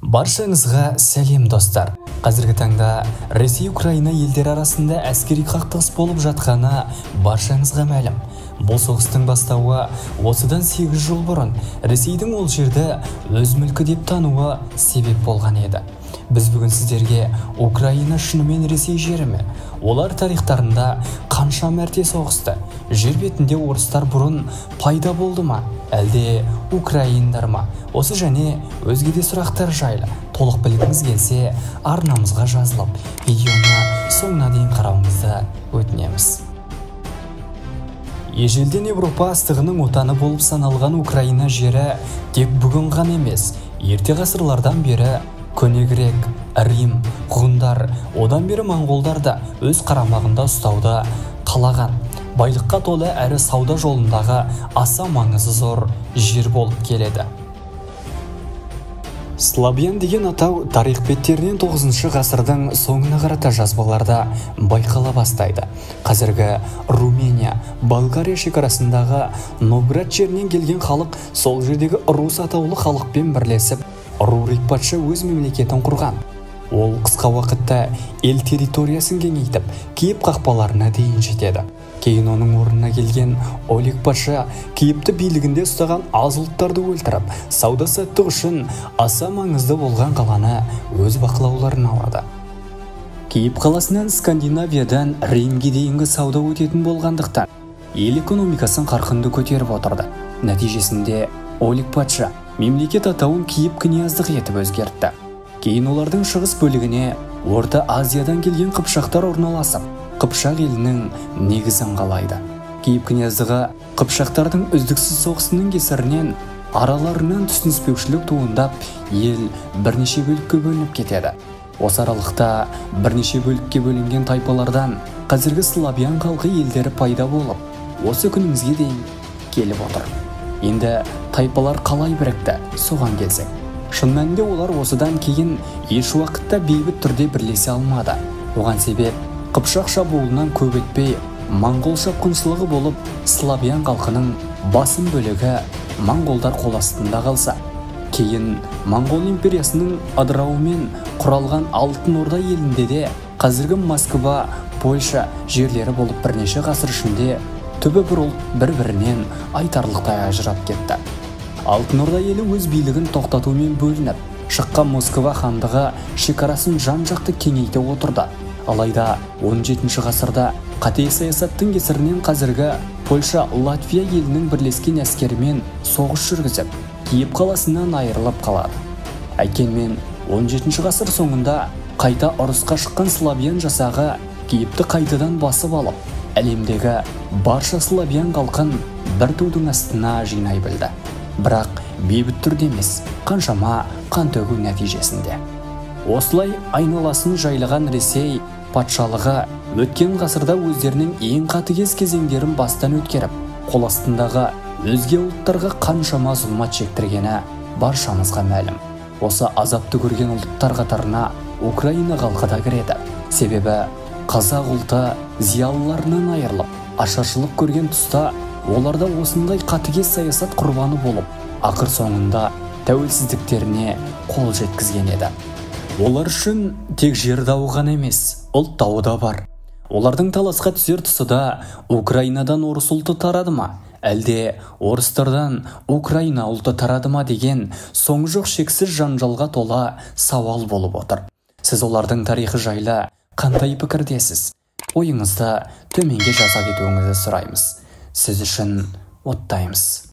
Баршаңызға сәлем, достар. Қазіргі таңда Ресей-Украина елдері арасында әскери қақтығыс болып жатқаны баршаңызға мәлім. Бұл соғыстың бастауы осыдан 8 жыл бұрын Ресейдің ол жерді өз мүлкі деп тануы себеп болған еді. Біз бүгін сіздерге Украина шынымен Ресей жері ме? Олар тарихтарында қанша мәрте соғысты? Жер бетінде орыстар бұрын пайда болды ма? Әлде украиндар ма? Осы және өзге де сұрақтар жайлы толық білгіңіз келсе, арнамызға жазылып, видеоны соңына дейін қарауыңызды өтінеміз. Ежелден Еуропа астығының отаны болып саналған Украина жері тек бүгін ғана емес, ерте ғасырлардан бері көне грек, Рим, ғұндар, одан бері моңғолдар да өз қарамағында ұстауды қалаған. Байлыққа толы әрі сауда жолындағы аса маңызы зор жер болып келеді. Славян деген атау тарих беттерінен 9 ғасырдың соңына қарата жазбаларда байқала бастайды. Қазіргі Румыния, Болгария шекарасындағы Новгород жерінен келген халық сол жердегі рус атаулы халықпен бірлесіп, Рурик патша өз мемлекетін құрған. Ол қысқа уақытта ел территориясын кеңейтіп, Киев қақпаларына дейін жетеді. Кейін оның орнына келген Олег патша Киевті билігінде ұстаған аз ұлттарды өлтіріп, сауда-саттық үшін аса маңызды болған қаланы өз бақылауларына алады. Киев қаласынан Скандинавиядан Римге дейінгі сауда өтетін болғандықтан, ел экономикасын қарқынды көтеріп отырды. Нәтижесінде Олег патша мемлекет атауын Киев княздығы етіп өзгертті. Кейін олардың шығыс бөлігіне Орта Азиядан келген қыпшақтар орналасып, Қыпшақ елінің негізін қалайды. Киев княздығы қыпшақтардың үздіксіз соғысының кесірінен араларынан түсініспеушілік туындап, ел бірнеше бөлікке бөлініп кетеді. Осы аралықта бірнеше бөлікке бөлінген тайпалардан қазіргі славян халқы елдері пайда болып, осы күнімізге дейін келіп отыр. Енді тайпалар қалай бірікті, соған келсек. Шын мәнінде олар осыдан кейін еш уақытта бейбіт түрде бірлесе алмады. Оған себеп Қыпшақ шабуылынан көп өтпей моңғол шапқыншылығы болып, славян халқының басым бөлігі моңғолдар қол астында қалса, кейін Моңғол империясының ыдырауымен құралған Алтын Орда елінде де қазіргі Москва, Польша жерлері болып бірнеше ғасыр ішінде түбі бір ұлт бір-бірінен айтарлықтай ажырап кетті. Алтын Орда елі өз билігін тоқтатумен бөлініп, шыққан Москва хандығы шекарасын жан-жақты кеңейте отырды. Алайда 17 ғасырда қате саясаттың кесірінен қазіргі Польша Латвия елінің бірлескен әскерімен соғыс жүргізіп, Киев қаласынан айырылып қалады. Әйткенмен 17 ғасыр соңында қайта ұрысқа шыққан славян жасағы Киевті қайтадан басып алып, әлемдегі барша славян халқын бір тудың астына жинай білді. Бірақ бейбіт түрде емес, қаншама қан төгу нәтижесінде. Осылай айналасын жайлаған Ресей патшалығы өткен ғасырда өздерінің ең қатыгез кезеңдерін бастан өткеріп, қол астындағы өзге ұлттарға қаншама зұлмат шектіргені баршамызға мәлім. Осы азапты көрген ұлттар қатарына Украина халқы да кіреді. Себебі қазақ ұлты зиялыларынан айырылып, ашаршылық көрген тұста оларда осындай қатыгез саясат құрбаны болып, ақыр соңында тәуелсіздіктеріне қол жеткізген еді. Олар үшін тек жер дауы ғана емес, ұлт дауы да бар. Олардың таласқа түсер тұсы да Украинадан орыс ұлты тарады ма, әлде орыстардан Украина ұлты тарады ма деген соңы жоқ шексіз жанжалға тола сауал болып отыр. Сіз олардың тарихы жайлы қандай пікірдесіз? Ойыңызды төменге жаза кетуіңізді сұраймыз. Сіз үшін оттаймыз.